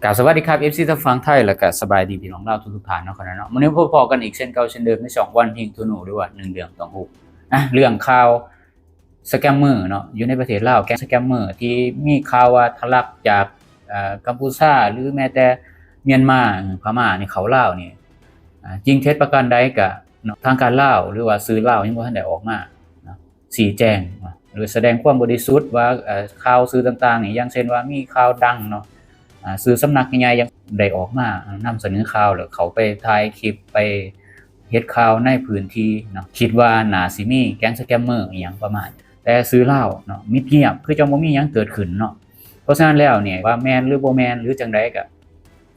ກາບສະຫວັດດີຄັບ ເອັຟຊີ ທາງຝັ່ງໄທ ແລະກະສະບາຍດີພີ່ນ້ອງລາວທຸກໆທ່ານເນາະ ຂະນະເນາະ. ມື້ນີ້ພົບພໍ້ກັນອີກເຊັ່ນເກົ່າເຊັ່ນເດີມ ໃນຊ່ອງວັນທິງທູນິວ ຫຼືວ່າໜຶ່ງເລື່ອງຕ້ອງຮູ້. ອ່ະ ເລື່ອງຂ່າວສະແກມເມີເນາະ ຢູ່ໃນປະເທດລາວ ແກ້ງສະແກມເມີທີ່ມີຂ່າວວ່າທະລັກຈາກ ເອີ ກຳປູຊາ ຫຼືແມ້ແຕ່ມຽນມາ ພະມ້ານີ້ເຂົ້າລາວນີ້ ອ່າ ຈິງເທັດປະການໃດກະເນາະ ທາງການລາວ ຫຼືວ່າສື່ລາວຍັງບໍ່ທັນໄດ້ອອກມາເນາະ ຊີ້ແຈງເນາະ ຫຼືສະແດງຄວາມບໍລິສຸດວ່າ ເອີ ຂ່າວສື່ຕ່າງໆນີ້ ຢ່າງເຊັ່ນວ່າມີຂ່າວດັງເນາະ ອ່າ ສື່ສຳນັກໃຫຍ່ໆຍັງໄດ້ອອກມານຳສະເໜີຂ່າວ ແລ້ວເຂົາໄປຖ່າຍຄລິບ ໄປເຮັດຂ່າວໃນພື້ນທີ່ເນາະ ຄິດວ່າໜ້າຊິມີແກ້ງສະແກມເມີອີ່ຫຍັງປະມານ ແຕ່ສື່ລາວເນາະມິດງຽບ ຄືຈັ່ງບໍ່ມີຫຍັງເກີດຂຶ້ນເນາະ. ເພາະສະນັ້ນແລ້ວນີ້ ວ່າແມ່ນຫຼືບໍ່ແມ່ນ ຫຼືຈັ່ງໃດ ກະ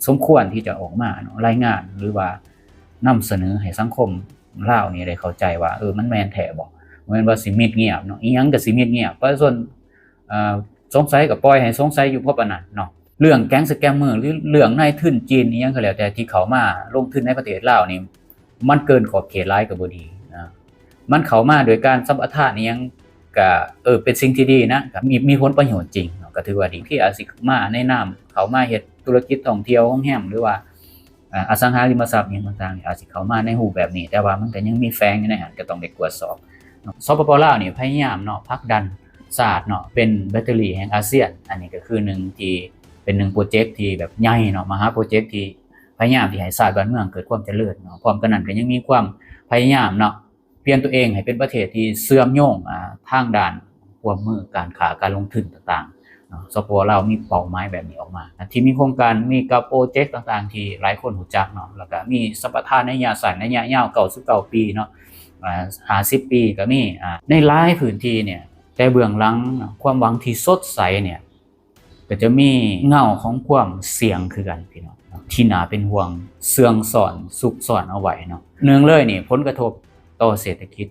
ສົມຄວນທີ່ຈະອອກມາເນາະ ລາຍງານ ຫຼືວ່ານຳສະເໜີໃຫ້ສັງຄົມລາວນີ້ໄດ້ເຂົ້າໃຈວ່າ ເອີ ມັນແມ່ນແທ້ບໍ່ ບໍ່ແມ່ນວ່າຊິມິດງຽບເນາະ ອີ່ຫຍັງກະຊິມິດງຽບ ປະຊາຊົນ ເອີ ສົງໄສກະປ່ອຍໃຫ້ສົງໄສຢູ່ພໍປານນັ້ນເນາະ. ເລື່ອງແກ້ງສະແກມເມີ ຫຼືເລື່ອງນາຍທຶນຈີນອີ່ຫຍັງກະແລ້ວແຕ່ ທີ່ເຂົ້າມາລົງທຶນໃນປະເທດລາວນີ້ ມັນເກີນຂອບເຂດຫຼາຍກະບໍ່ດີນະ ມັນເຂົ້າມາໂດຍການສຳປະທານອີ່ຫຍັງກະ ເອີ ເປັນສິ່ງທີ່ດີນະ ກະມີ ມີຜົນປະໂຫຍດຈິງເນາະ ກະຖືວ່າດີ ທີ່ອາດຊິມາໃນນາມເຂົ້າມາເຮັດທຸລະກິດທ່ອງທ່ຽວໂຮງແຮມ ຫຼືວ່າ ອາ ອະສັງຫາລິມະຊັບຫຍັງຕ່າງໆ ອາດຊິເຂົ້າມາໃນຮູບແບບນີ້ ແຕ່ວ່າມັນກະຍັງມີແຝງຢູ່ໃນຫັ້ນ ກະຕ້ອງໄດ້ກວດສອບເນາະ. ສປປ ລາວນີ້ພະຍາຍາມເນາະ ຜັກດັນຊາດເນາະ ເປັນແບັດເຕີຣີແຫ່ງອາຊຽນ ອັນນີ້ກະຄືໜຶ່ງທີ່ເປັນໜຶ່ງໂປຣເຈັກທີ່ແບບໃຫຍ່ເນາະ ມະຫາໂປຣເຈັກທີ່ພະຍາຍາມທີ່ໃຫ້ຊາດບ້ານເມືອງເກີດຄວາມຈະເລີນເນາະ. ພ້ອມກັນນັ້ນກະຍັງມີຄວາມພະຍາຍາມເນາະ ປ່ຽນຕົວເອງໃຫ້ເປັນປະເທດທີ່ເຊື່ອມໂຍງ ອາ ທາງດ້ານຮ່ວມມືການຄ້າການລົງທຶນຕ່າງໆເນາະ. ສປປ ລາວມີເປົ້າໝາຍແບບນີ້ອອກມາ ທີ່ມີໂຄງການ ມີກັບໂປຣເຈັກຕ່າງໆທີ່ຫຼາຍຄົນຮູ້ຈັກເນາະ ແລ້ວກະມີສຳປະທານໄລຍະສັ້ນໄລຍະຍາວເກົ້າສິບເກົ້າປີເນາະ ອາ ຫ້າສິບປີກະມີ ອາ ໃນຫຼາຍພື້ນທີ່ນີ້. ແຕ່ເບື້ອງຫຼັງເນາະ ຄວາມຫວັງທີ່ສົດໃສນີ້ ກະຈະມີເງົາຂອງຄວາມສ່ຽງຄືກັນພີ່ນ້ອງເນາະ ທີ່ໜ້າເປັນຫ່ວງ ເຊື່ອງຊ້ອນ ຊຸກຊ້ອນເອົາໄວ້ເນາະ. ໜຶ່ງເລີຍນີ້ ຜົນກະທົບຕໍ່ເສດຖະກິດ.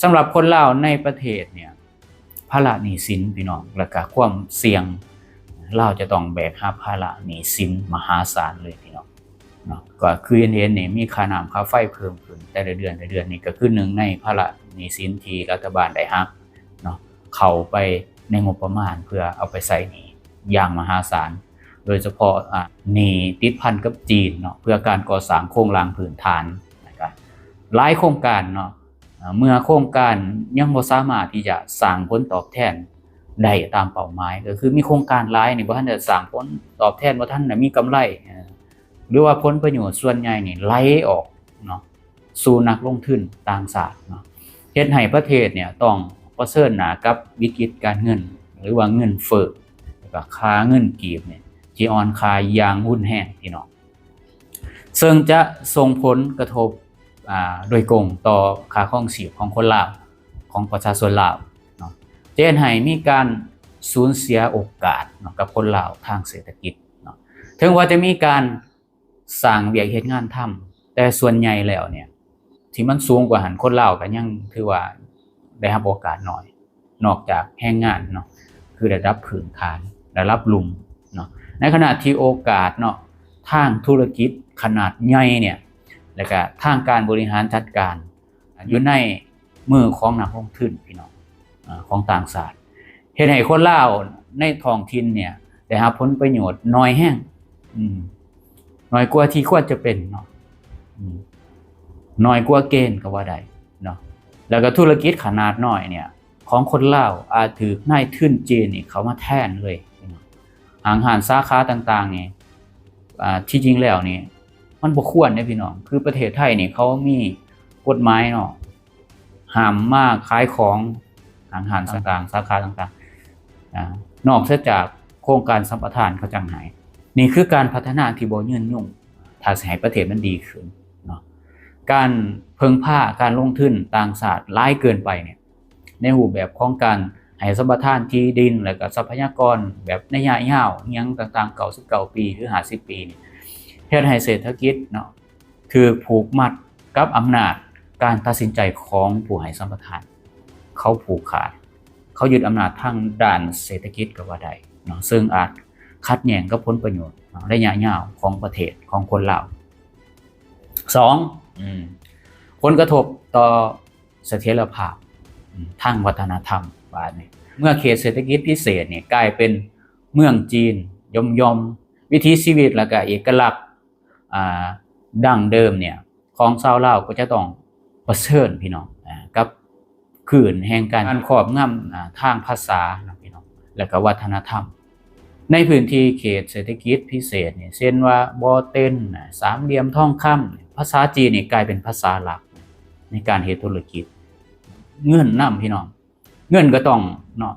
ສຳລັບຄົນລາວໃນປະເທດນີ້ ພາລະໜີ້ສິນພີ່ນ້ອງ ແລ້ວກະຄວາມສ່ຽງ ລາວຈະຕ້ອງແບກຮັບພາລະໜີ້ສິນມະຫາສານເລີຍພີ່ນ້ອງເນາະ. ກະຄືເຫັນໆນີ້ ມີຄ່ານ້ຳຄ່າໄຟເພີ່ມຂຶ້ນແຕ່ລະເດືອນ ແຕ່ລະເດືອນນີ້ ກະຄືໜຶ່ງໃນພາລະໜີ້ສິນທີ່ລັດຖະບານໄດ້ຮັບເນາະ ເຂົ້າໄປໃນງົບປະມານເພື່ອເອົາໄປໃຊ້ໜີ້ຢ່າງມະຫາສານ ໂດຍສະເພາະ ອາ ໜີ້ຕິດພັນກັບຈີນເນາະ ເພື່ອການກໍ່ສ້າງໂຄງລ່າງພື້ນຖານ ແລ້ວກະຫຼາຍໂຄງການເນາະ. ອາ ເມື່ອໂຄງການຍັງບໍ່ສາມາດທີ່ຈະສ້າງຜົນຕອບແທນໄດ້ຕາມເປົ້າໝາຍ ກະຄືມີໂຄງການຫຼາຍນີ້ ບໍ່ທັນໄດ້ສ້າງຜົນຕອບແທນ ບໍ່ທັນໄດ້ມີກຳໄລ ເອີ ຫຼືວ່າຜົນປະໂຫຍດສ່ວນໃຫຍ່ນີ້ໄຫຼອອກເນາະ ສູ່ນັກລົງທຶນຕ່າງຊາດເນາະ ເຮັດໃຫ້ປະເທດນີ້ຕ້ອງປະເຊີນໜ້າກັບວິກິດການເງິນ ຫຼືວ່າເງິນເຟີ້ ແລ້ວກະຄ່າເງິນກີບນີ້ທີ່ອ່ອນຄ່າຢ່າງຮຸນແຮງພີ່ນ້ອງ ເຊິ່ງຈະສົ່ງຜົນກະທົບ ອາ ໂດຍກົງຕໍ່ຄ່າຄອງຊີບຂອງຄົນລາວ ຂອງປະຊາຊົນລາວເນາະ ຈະເຮັດໃຫ້ມີການສູນເສຍໂອກາດເນາະ ກັບຄົນລາວທາງເສດຖະກິດເນາະ. ເຖິງວ່າຈະມີການສ້າງວຽກເຮັດງານທຳ ແຕ່ສ່ວນໃຫຍ່ແລ້ວນີ້ ທີ່ມັນສູງກວ່າຫັ້ນ ຄົນລາວກະຍັງຖືວ່າໄດ້ຮັບໂອກາດໜ້ອຍ ນອກຈາກແຮງງານເນາະ ຄືລະດັບພື້ນຖານ ລະດັບລຸ່ມເນາະ. ໃນຂະນະທີ່ໂອກາດເນາະ ທາງທຸລະກິດຂະໜາດໃຫຍ່ນີ້ ແລ້ວກະທາງການບໍລິຫານຈັດການ ຢູ່ໃນມືຂອງນັກລົງທຶນພີ່ນ້ອງ ອາ ຂອງຕ່າງຊາດ ເຮັດໃຫ້ຄົນລາວໃນທ້ອງຖິ່ນນີ້ໄດ້ຮັບຜົນປະໂຫຍດໜ້ອຍແຮງ ອືມ ໜ້ອຍກວ່າທີ່ຄວນຈະເປັນເນາະ ອືມ ໜ້ອຍກວ່າເກນກະວ່າໄດ້ເນາະ. ແລ້ວກະທຸລະກິດຂະໜາດນ້ອຍນີ້ຂອງຄົນລາວອາດຖືກນາຍທຶນຈີນນີ້ເຂົ້າມາແທນເລີຍ ຫ້າງຮ້ານສາຂາຕ່າງໆນີ້ ອາ ທີ່ຈິງແລ້ວນີ້ມັນບໍ່ຄວນເດ້ພີ່ນ້ອງ ຄືປະເທດໄທນີ້ເຂົາມີກົດໝາຍເນາະ ຫ້າມມາຂາຍຂອງ ຫ້າງຮ້ານຕ່າງໆ ສາຂາຕ່າງໆ ອາ ນອກເສຍຈາກໂຄງການສຳປະທານເຂົາຈັ່ງໃຫ້. ນີ້ຄືການພັດທະນາທີ່ບໍ່ຍືນຍົງ ຖ້າຊິໃຫ້ປະເທດມັນດີຂຶ້ນເນາະ. ການເພິ່ງພາການລົງທຶນຕ່າງຊາດຫຼາຍເກີນໄປນີ້ ໃນຮູບແບບຂອງການໃຫ້ສຳປະທານທີ່ດິນ ແລ້ວກະຊັບພະຍາກອນແບບໄລຍະຍາວ ອີ່ຫຍັງຕ່າງໆ ເກົ້າສິບເກົ້າປີ ຫຼື ຫ້າສິບປີນີ້ ເຮັດໃຫ້ເສດຖະກິດເນາະ ຖືກຜູກມັດກັບອຳນາດການຕັດສິນໃຈຂອງຜູ້ໃຫ້ສຳປະທານ. ເຂົາຜູກຂາດ ເຂົາຍຶດອຳນາດທາງດ້ານເສດຖະກິດກະວ່າໄດ້ເນາະ ເຊິ່ງອາດຂັດແຍ່ງກັບຜົນປະໂຫຍດເນາະ ໄລຍະຍາວຂອງປະເທດ ຂອງຄົນລາວ. ສອງ ອືມ ຜົນກະທົບຕໍ່ສະຖຽນລະພາບ ອືມ ທາງວັດທະນະທຳ ບາດນີ້ ເມື່ອເຂດເສດຖະກິດພິເສດນີ້ກາຍເປັນເມືອງຈີນຢ່ອມໆ ວິຖີຊີວິດ ແລ້ວກະເອກະລັກ ອ່າ ດັ້ງເດີມເນຍ ຂອງຊາວລາວກໍຈະຕ້ອງປະເຊີນ ພີ່ນ້ອງ ອ່າ ກັບຄື້ນແຫ່ງການຄອບງຳ ອ່າ ທາງພາສາເນາະ ພີ່ນ້ອງ ແລ້ວກໍວັດທະນະທຳ. ໃນພື້ນທີ່ເຂດເສດຖະກິດພິເສດນີ້ ເຊັ່ນວ່າບໍ່ເຕັນ ສາມຫຼ່ຽມທອງຄຳ ພາສາຈີນນີ້ກາຍເປັນພາສາຫຼັກໃນການເຮັດທຸລະກິດ. ເງິນນຳ ພີ່ນ້ອງ ເງິນກໍຕ້ອງເນາະ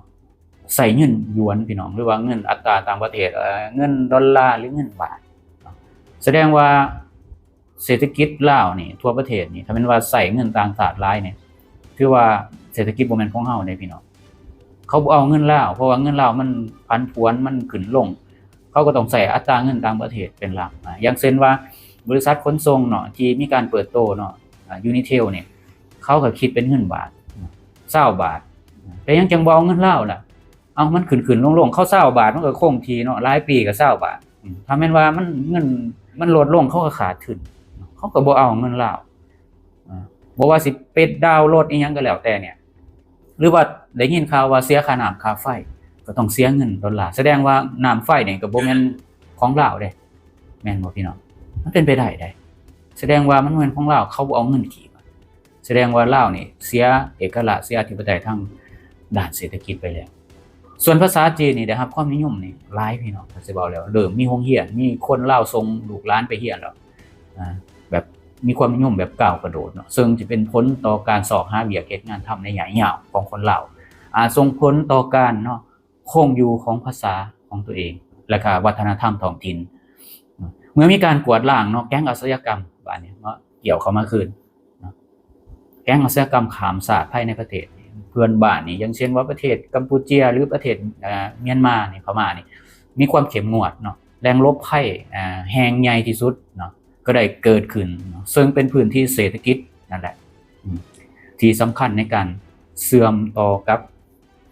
ໃຊ້ເງິນຢວນ ພີ່ນ້ອງ ຫຼືວ່າເງິນອັດຕາຕ່າງປະເທດ ເອີ ເງິນດອນລາ ຫຼືເງິນບາດເນາະ. ສະແດງວ່າເສດຖະກິດລາວນີ້ ທົ່ວປະເທດນີ້ ຖ້າແມ່ນວ່າໃຊ້ເງິນຕ່າງຊາດຫຼາຍນີ້ ຖືວ່າເສດຖະກິດບໍ່ແມ່ນຂອງເຮົາເດ້ ພີ່ນ້ອງ. ເຂົາບໍ່ເອົາເງິນລາວ ເພາະວ່າເງິນລາວມັນຜັນຜວນ ມັນຂຶ້ນລົງ ເຂົາກໍຕ້ອງໃຊ້ອັດຕາເງິນຕ່າງປະເທດເປັນຫຼັກ. ອາ ຢ່າງເຊັ່ນວ່າ ບໍລິສັດຂົນສົ່ງເນາະ ທີ່ມີການເປີດໂຕເນາະ ອາ ຢູນິເທວນີ້ ເຂົາກໍຄິດເປັນເງິນບາດ ຊາວບາດ ແຕ່ຍັງຈັ່ງບໍ່ເອົາເງິນລາວລະ? ເອົາ ມັນຂຶ້ນໆລົງໆ ເຂົາຊາວບາດ ມັນກໍຄົງທີ່ເນາະ ຫຼາຍປີກໍຊາວບາດ. ອາ ຖ້າແມ່ນວ່າມັນ ເງິນມັນລົດລົງ ເຂົາກໍຂາດທຶນ ເຂົາກໍບໍ່ເອົາເງິນລາວ. ອາ ບໍ່ວ່າຊິເປັດດາວລົດອີ່ຫຍັງກໍແລ້ວແຕ່ເນຍ ຫຼືວ່າໄດ້ຍິນຂ່າວວ່າເສຍຄ່ານ້ຳຄ່າໄຟ ກໍຕ້ອງເສຍເງິນດອນລາ. ສະແດງວ່ານ້ຳໄຟນີ້ກໍບໍ່ແມ່ນຂອງລາວເດ້ ແມ່ນບໍ່ ພີ່ນ້ອງ? ມັນເປັນໄປໄດ້ໃດ? ສະແດງວ່າມັນບໍ່ແມ່ນຂອງລາວ ເຂົາບໍ່ເອົາເງິນກີບ. ສະແດງວ່າລາວນີ້ເສຍເອກະລາດ ເສຍອະທິປະໄຕທາງດ້ານເສດຖະກິດໄປແລ້ວ. ສ່ວນພາສາຈີນນີ້ໄດ້ຮັບຄວາມນິຍົມນີ້ຫຼາຍ ພີ່ນ້ອງ ຖ້າຊິເວົ້າແລ້ວ ເລີ່ມມີໂຮງຮຽນ ມີຄົນລາວສົ່ງລູກຫຼານໄປຮຽນແລ້ວ ອາ ແບບມີຄວາມນິຍົມແບບກ້າວກະໂດດເນາະ ເຊິ່ງຈະເປັນຜົນຕໍ່ການຊອກຫາວຽກເຮັດງານທຳໃນໄລຍະຍາວຂອງຄົນລາວ ອາດສົ່ງຜົນຕໍ່ການເນາະ ຄົງຢູ່ຂອງພາສາຂອງຕົວເອງ ແລະກະວັດທະນະທຳທ້ອງຖິ່ນ. ເມື່ອມີການກວາດລ້າງເນາະ ແກັງອາຊະຍາກຳບາດນີ້ເນາະ ກ່ຽວເຂົ້າມາຄືນເນາະ ແກັງອາຊະຍາກຳຂ້າມຊາດພາຍໃນປະເທດເພື່ອນບ້ານນີ້ ຢ່າງເຊັ່ນວ່າປະເທດກຳປູເຈຍ ຫຼືປະເທດ ເອີ ມຽນມານີ້ ພະມ້ານີ້ ມີຄວາມເຂັ້ມງວດເນາະ ແຫຼ່ງຫຼົບໄພ ເອີ ແຫ່ງໃຫຍ່ທີ່ສຸດເນາະ ກໍໄດ້ເກີດຂຶ້ນເນາະ ເຊິ່ງເປັນພື້ນທີ່ເສດຖະກິດນັ້ນແຫຼະ ອາ ທີ່ສຳຄັນໃນການເຊື່ອມຕໍ່ກັບ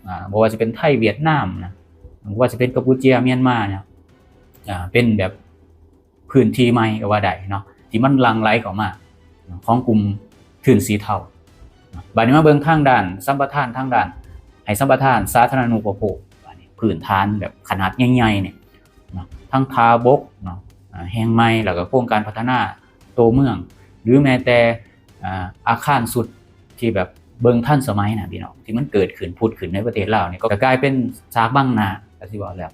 ອາ ບໍ່ວ່າຈະເປັນໄທ ຫວຽດນາມນະ ບໍ່ວ່າຈະເປັນກຳປູເຈຍ ມຽນມາເນຍ ອາ ເປັນແບບພື້ນທີ່ໃໝ່ກໍວ່າໄດ້ເນາະ ທີ່ມັນຫຼັ່ງໄຫຼເຂົ້າມາຂອງກຸ່ມທຶນສີເທົາ. ບາດນີ້ມາເບິ່ງທາງດ້ານສຳປະທານ ທາງດ້ານໃຫ້ສຳປະທານສາທາລະນູປະໂພກ ບາດນີ້ພື້ນຖານແບບຂະໜາດໃຫຍ່ໆນີ້ເນາະ ທັງທ່າບົກເນາະ ອາ ແຫ່ງໃໝ່ ແລ້ວກໍໂຄງການພັດທະນາໂຕເມືອງ ຫຼືແມ້ແຕ່ ອາ ອາຄານຊຸດ ທີ່ແບບເບິ່ງທັນສະໄໝນະພີ່ນ້ອງ ທີ່ມັນເກີດຂຶ້ນ ຜຸດຂຶ້ນໃນປະເທດລາວນີ້ ກໍກາຍເປັນສາກບັງໜ້າ ກໍຊິເວົ້າແລ້ວ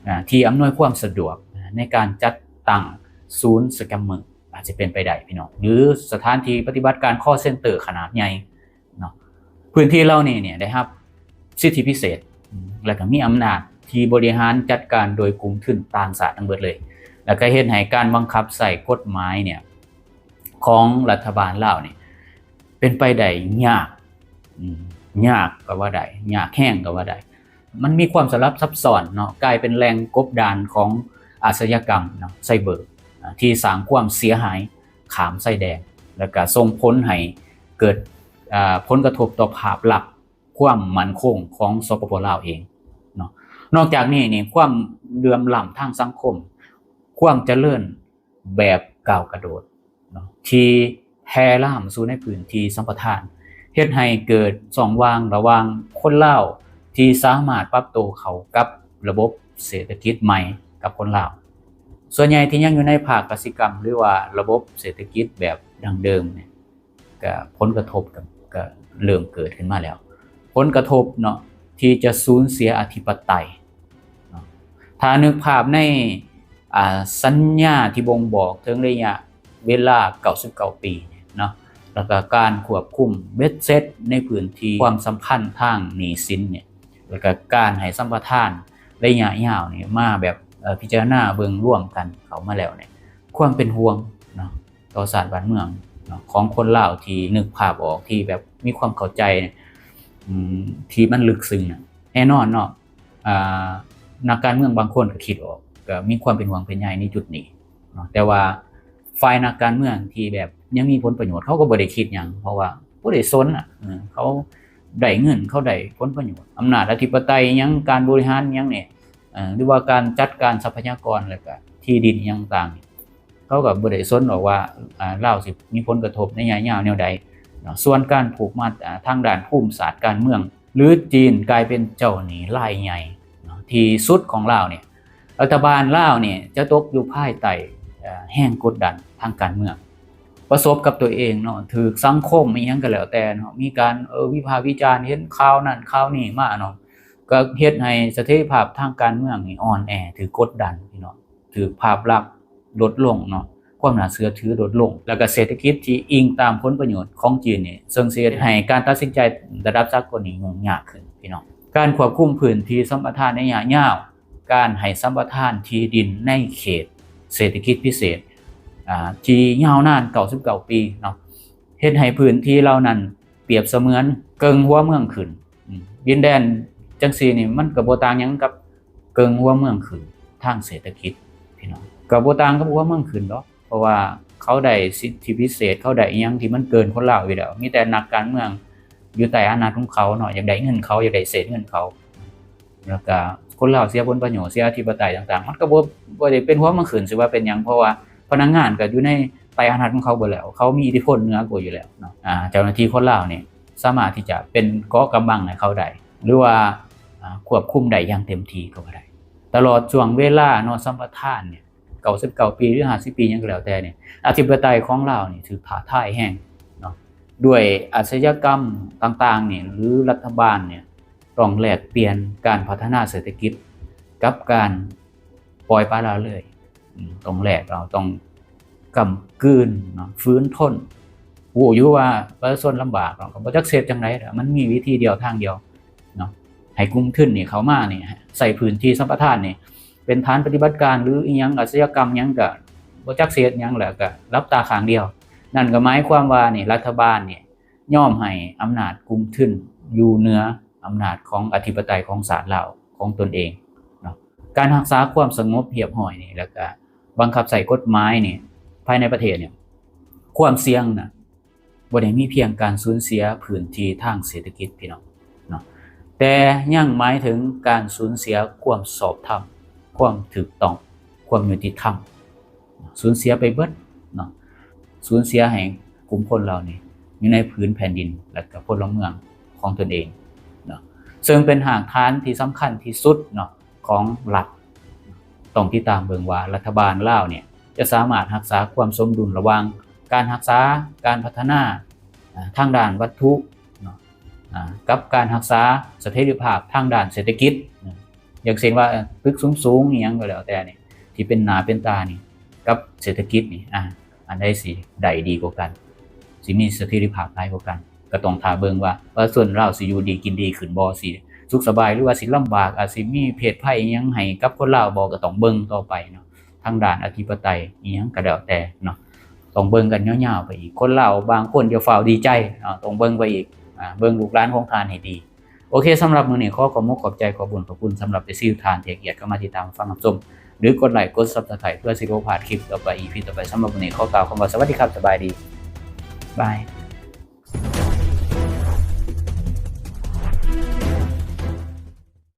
ອາ ທີ່ອຳນວຍຄວາມສະດວກໃນການຈັດຕັ້ງສູນສະແກມເມີ ອາດຈະເປັນໄປໄດ້ພີ່ນ້ອງ ຫຼືສະຖານທີ່ປະຕິບັດການຄໍເຊັນເຕີຂະໜາດໃຫຍ່ເນາະ. ພື້ນທີ່ເຫຼົ່ານີ້ເນຍໄດ້ຮັບສິດທິພິເສດ ແລະກະມີອຳນາດທີ່ບໍລິຫານຈັດການໂດຍກຸ່ມທຶນຕ່າງຊາດທັງເບິດເລີຍ ແລະກະເຮັດໃຫ້ການບັງຄັບໃຊ້ກົດໝາຍເນຍ ຂອງລັດຖະບານລາວນີ້ເປັນໄປໄດ້ຍາກ ອາ ຍາກກໍວ່າໄດ້ ຍາກແຮງກໍວ່າໄດ້. ມັນມີຄວາມສະຫຼັບຊັບຊ້ອນເນາະ ກາຍເປັນແຫຼ່ງກົບດານຂອງອາຊະຍາກຳເນາະ ໄຊເບີ ອາ ທີ່ສ້າງຄວາມເສຍຫາຍຂ້າມຊາຍແດນ ແລ້ວກະສົ່ງຜົນໃຫ້ເກີດ ອາ ຜົນກະທົບຕໍ່ພາບລັກຄວາມໝັ້ນຄົງຂອງ ສປປ ລາວເອງເນາະ. ນອກຈາກນີ້ນີ້ ຄວາມເຫຼື່ອມລ້ຳທາງສັງຄົມ ຄວາມຈະເລີນ ແບບກ້າວກະໂດດເນາະ ທີ່ແຜ່ລາມສູ່ໃນພື້ນທີ່ສຳປະທານ ເຮັດໃຫ້ເກີດຊ່ອງວ່າງລະຫວ່າງຄົນລາວທີ່ສາມາດປັບໂຕເຂົ້າກັບລະບົບເສດຖະກິດໃໝ່ກັບຄົນລາວ. ສ່ວນໃຫຍ່ທີ່ຍັງຢູ່ໃນພາກກະສິກຳ ຫຼືວ່າລະບົບເສດຖະກິດແບບດັ້ງເດີມນີ້ ກະຜົນກະທົບກະ ກະເລີ່ມເກີດຂຶ້ນມາແລ້ວ. ຜົນກະທົບເນາະ ທີ່ຈະສູນເສຍອະທິປະໄຕເນາະ ຖ້ານຶກພາບໃນ ອາ ສັນຍາທີ່ບົ່ງບອກເຖິງໄລຍະເວລາເກົ້າສິບເກົ້າປີເນາະ ແລ້ວກະການຄວບຄຸມເບັດເສັດໃນພື້ນທີ່ ຄວາມສຳພັນທາງໜີ້ສິນນີ້ ແລ້ວກະການໃຫ້ສຳປະທານໄລຍະຍາວນີ້ ມາແບບ ເອີ ພິຈາລະນາເບິ່ງລວມກັນເຂົ້າມາແລ້ວນີ້ ຄວາມເປັນຫ່ວງເນາະ ຕໍ່ຊາດບ້ານເມືອງເນາະ ຂອງຄົນລາວທີ່ນຶກພາບອອກ ທີ່ແບບມີຄວາມເຂົ້າໃຈ ອາ ທີ່ມັນເລິກເຊິ່ງນະ ແນ່ນອນເນາະ ອາ ນັກການເມືອງບາງຄົນກໍຄິດອອກ ກໍມີຄວາມເປັນຫ່ວງເປັນໃຍໃນຈຸດນີ້ເນາະ ແຕ່ວ່າຝ່າຍນັກການເມືອງທີ່ແບບຍັງມີຜົນປະໂຫຍດ ເຂົາກໍບໍ່ໄດ້ຄິດຫຍັງ ເພາະວ່າບໍ່ໄດ້ສົນນະ ເອີ ເຂົາໄດ້ເງິນ ເຂົາໄດ້ຜົນປະໂຫຍດ ອຳນາດອະທິປະໄຕຫຍັງ ການບໍລິຫານຫຍັງນີ້ ເອີ ຫຼືວ່າການຈັດການຊັບພະຍາກອນ ແລ້ວກະທີ່ດິນຫຍັງຕ່າງໆ ເຂົາກໍບໍ່ໄດ້ສົນດອກວ່າ ອາ ລາວຊິມີຜົນກະທົບໄລຍະຍາວແນວໃດເນາະ. ສ່ວນການຜູກມັດ ອາ ທາງດ້ານພູມສາດການເມືອງ ຫຼື ຈີນກາຍເປັນເຈົ້າໜີ້ລາຍໃຫຍ່ເນາະ ທີ່ສຸດຂອງລາວນີ້ ລັດຖະບານລາວນີ້ຈະຕົກຢູ່ພາຍໃຕ້ ເອີ ແຮງກົດດັນທາງການເມືອງ ປະສົບກັບຕົວເອງເນາະ ຖືກສັງຄົມອີ່ຫຍັງກໍແລ້ວແຕ່ເນາະ ມີການ ເອີ ວິພາກວິຈານ ເຫັນຂ່າວນັ້ນຂ່າວນີ້ມາເນາະ ກໍເຮັດໃຫ້ສະເຖັຍລະພາບທາງການເມືອງນີ້ອ່ອນແອ ຖືກກົດດັນພີ່ນ້ອງ ຖືກພາບລັກລົດລົງເນາະ ຄວາມໜ້າເຊື່ອຖືລົດລົງ ແລ້ວກໍເສດຖະກິດທີ່ອີງຕາມຜົນປະໂຫຍດຂອງຈີນນີ້ ເຊິ່ງຊິເຮັດໃຫ້ການຕັດສິນໃຈລະດັບສາກົນນີ້ຫຍຸ້ງຍາກຂຶ້ນພີ່ນ້ອງ. ການຄວບຄຸມພື້ນທີ່ສຳປະທານໃນໄລຍະຍາວ ການໃຫ້ສຳປະທານທີ່ດິນໃນເຂດເສດຖະກິດພິເສດ ອາ ທີ່ຍາວນານເກົ້າສິບເກົ້າປີເນາະ ເຮັດໃຫ້ພື້ນທີ່ເຫຼົ່ານັ້ນປຽບສະເໝືອນເກິ່ງຫົວເມືອງຂຶ້ນ. ອາ ດິນແດນຈັ່ງຊີ້ນີ້ ມັນກໍບໍ່ຕ່າງຫຍັງກັບເກິ່ງຫົວເມືອງຂຶ້ນທາງເສດຖະກິດພີ່ນ້ອງ ກໍບໍ່ຕ່າງກັບຫົວເມືອງຂຶ້ນດອກ ເພາະວ່າເຂົາໄດ້ສິດທິພິເສດ ເຂົາໄດ້ອີ່ຫຍັງທີ່ມັນເກີນຄົນລາວຢູ່ແລ້ວ ມີແຕ່ນັກການເມືອງຢູ່ໃຕ້ອຳນາດຂອງເຂົາເນາະ ຢາກໄດ້ເງິນເຂົາ ຢາກໄດ້ເສດເງິນເຂົາ ແລ້ວກະຄົນລາວເສຍຜົນປະໂຫຍດ ເສຍອະທິປະໄຕຕ່າງໆ ມັນກໍບໍ່ ບໍ່ໄດ້ເປັນຫົວເມືອງຂຶ້ນ ຊິວ່າເປັນຫຍັງ ເພາະວ່າພະນັກງານກໍຢູ່ໃນໃຕ້ອຳນາດຂອງເຂົາເບິດແລ້ວ ເຂົາມີອິດທິພົນເໜືອກວ່າຢູ່ແລ້ວເນາະ. ອາ ເຈົ້າໜ້າທີ່ຄົນລາວນີ້ສາມາດທີ່ຈະເປັນເກາະກຳບັງໃຫ້ເຂົາໄດ້ ຫຼືວ່າ ອາ ຄວບຄຸມໄດ້ຢ່າງເຕັມທີ່ກໍວ່າໄດ້. ຕະຫຼອດຊ່ວງເວລາເນາະ ສຳປະທານນີ້ ເກົ້າສິບເກົ້າປີ ຫຼື ຫ້າສິບປີ ຫຍັງກໍແລ້ວແຕ່ນີ້ ອະທິປະໄຕຂອງລາວນີ້ຖືກທ້າທາຍແຮງເນາະ ດ້ວຍອາຊະຍາກຳຕ່າງໆນີ້ ຫຼື ລັດຖະບານນີ້ ຕ້ອງແລກປ່ຽນການພັດທະນາເສດຖະກິດກັບການປ່ອຍປະລະເລີຍ. ອືມ ຕ້ອງແລກເອົາ ຕ້ອງກຳກືນເນາະ ຝືນທົນ. ຮູ້ຢູ່ວ່າປະຊາຊົນລຳບາກເນາະ ກໍບໍ່ຈັກເຮັດຈັ່ງໃດ ມັນມີວິທີດຽວທາງດຽວເນາະ ໃຫ້ກຸ່ມທຶນນີ້ເຂົ້າມານີ້ ໃຊ້ພື້ນທີ່ສຳປະທານນີ້ ເປັນຖານປະຕິບັດການ ຫຼື ອີ່ຫຍັງ ອາຊະຍາກຳຫຍັງ ກໍບໍ່ຈັກຊິເຮັດຫຍັງ ແລ້ວກໍຫຼັບຕາຂ້າງດຽວ. ນັ້ນກໍໝາຍຄວາມວ່ານີ້ ລັດຖະບານນີ້ຍອມໃຫ້ອຳນາດກຸ່ມທຶນຢູ່ເໜືອອຳນາດຂອງອະທິປະໄຕຂອງຊາດລາວຂອງຕົນເອງເນາະ. ການຮັກສາຄວາມສະຫງົບຮຽບຮ້ອຍນີ້ ແລ້ວກໍບັງຄັບໃຊ້ກົດໝາຍນີ້ ພາຍໃນປະເທດນີ້ ຄວາມສ່ຽງນະ ບໍ່ໄດ້ມີພຽງການສູນເສຍພື້ນທີ່ທາງເສດຖະກິດ ພີ່ນ້ອງເນາະ ແຕ່ຍັງໝາຍເຖິງການສູນເສຍຄວາມຊອບທຳ, ຄວາມຖືກຕ້ອງ, ຄວາມຍຸຕິທຳ, ສູນເສຍໄປເບິດເນາະ, ສູນເສຍໃຫ້ກຸ່ມຄົນເຫຼົ່ານີ້ຢູ່ໃນຜືນແຜ່ນດິນ ແລະ ກໍພົນລະເມືອງຂອງຕົນເອງເນາະ, ເຊິ່ງເປັນຮາກຖານທີ່ສຳຄັນທີ່ສຸດເນາະ ຂອງລັດ. ຕ້ອງຕິດຕາມເບິ່ງວ່າລັດຖະບານລາວນີ້ຈະສາມາດຮັກສາຄວາມສົມດຸນລະຫວ່າງການຮັກສາການພັດທະນາ ອາ ທາງດ້ານວັດຖຸເນາະ ອາ ກັບການຮັກສາສະເຖັຍລະພາບທາງດ້ານເສດຖະກິດເນາະ, ຢ່າງເຊັ່ນວ່າ ຕຶກສູງໆ ອີ່ຫຍັງກໍແລ້ວແຕ່ນີ້ ທີ່ເປັນໜ້າເປັນຕານີ້ ກັບເສດຖະກິດນີ້ ອາ ອັນໃດຊິໄດ້ດີກວ່າກັນ ຊິມີສະເຖັຍລະພາບຫຼາຍກວ່າກັນ. ກໍຕ້ອງຖ້າເບິ່ງວ່າປະຊາຊົນລາວຊິຢູ່ດີກິນດີຂຶ້ນບໍ່ ຊິສຸກສະບາຍ ຫຼືວ່າຊິລຳບາກ ອາດຊິມີເພດໄພອີ່ຫຍັງໃຫ້ກັບຄົນລາວບໍ່ ກໍຕ້ອງເບິ່ງຕໍ່ໄປເນາະ. ທາງດ້ານອະທິປະໄຕອີ່ຫຍັງກໍແລ້ວແຕ່ເນາະ ຕ້ອງເບິ່ງກັນຍາວໆໄປອີກ. ຄົນລາວບາງຄົນຢ່າຟ້າວດີໃຈເນາະ ຕ້ອງເບິ່ງໄປອີກ ອາ ເບິ່ງລູກຫຼານຂອງທ່ານໃຫ້ດີ. ໂອເຄ ສຳລັບມື້ນີ້ຂໍຂອບມຸກຂອບໃຈ ຂອບບຸນຂອບຄຸນສຳລັບເອັຟຊີທຸກທ່ານທີ່ໃຫ້ກຽດເຂົ້າມາຕິດຕາມຟັງຮັບຊົມ ຫຼື ກົດໄລ ກົດ Subscribe ເພື່ອຊິບໍ່ພາດຄລິບຕໍ່ໄປ ອີພີຕໍ່ໄປ. ສຳລັບມື້ນີ້ຂໍກ່າວຄຳວ່າສະຫວັດດີຄັບ ສະບາຍດີ ບາຍ.